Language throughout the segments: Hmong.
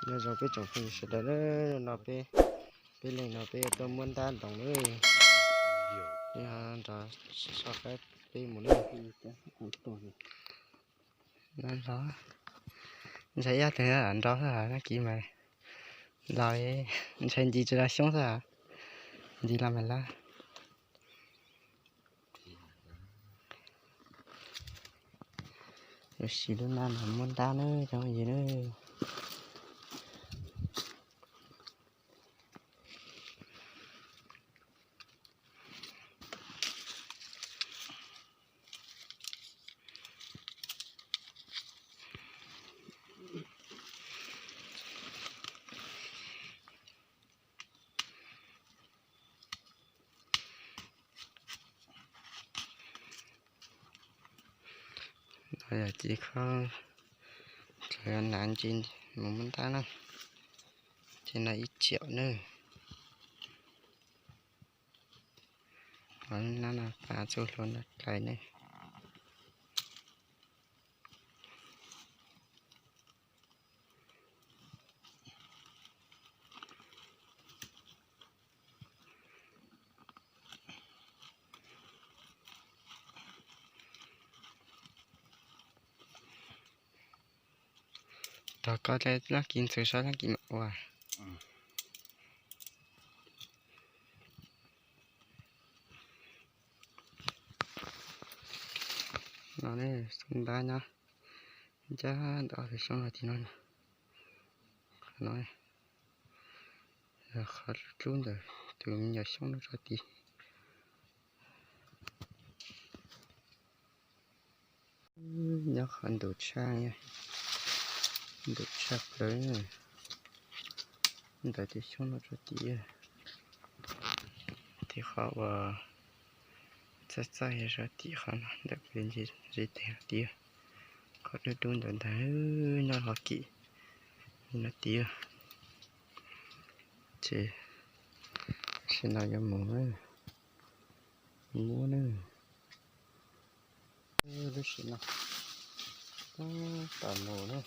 Nyob zoo peb tsoom phooj ywg sawv daws na, no peb, peb leeg no peb yuav tuaj muab ntab ntoos na, peb ho nrog soj qab peb mus na. Los, ntshai ib tug nrau xwb hos, nab kiv mas los, ntshai nci tsis los xyoob xwb hos, nci los mas lab. Yuav sim lub nab no muab ntab na cov phooj ywg na. No yog ci khob, tseem yuav hnav ntsis mus muab ntab na. Ces no ib tsiaum na. Hov nab no pab txuj hlua noj dlais ne. Tog koj dle nab kiv ntxhw saib nab kiv mam ua. No ne, xyoob ntab nyob ncaj ntawm ob tug xyoob no tim no. Qhov no yog qhov dlub ntawm tus me nyuam xyoob no tso tid. Nyob qhov ntuj tshaj, ntuj tshaj plaws ntawm tus xyoob no tso tid. Tim qhov uas txaij txaij yog tim qhov no ntawm kuv ntsib tes no tid. Qhov dub dub ntawm ntag nyob qhov kim no tid. Ces sim no yuav mus muab na. Lub sim no tab tom mus na.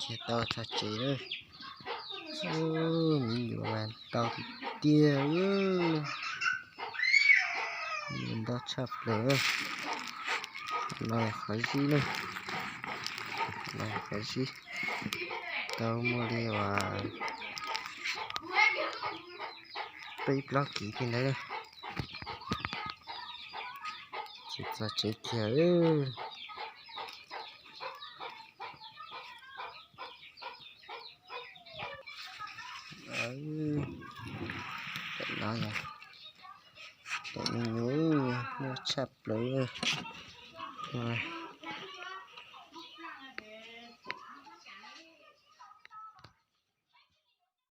Kiag tau txog tsev lawm. Me nyuam mas ntau tiag tiag, me nyuam ntau tshaj plaws. No qhov zib na, no qhov zib, tau muaj li uas peb plaub kiv li ntawd. Tsis txog tsev kiag. Tam no yog tam me nyuam muaj tshaj plaws.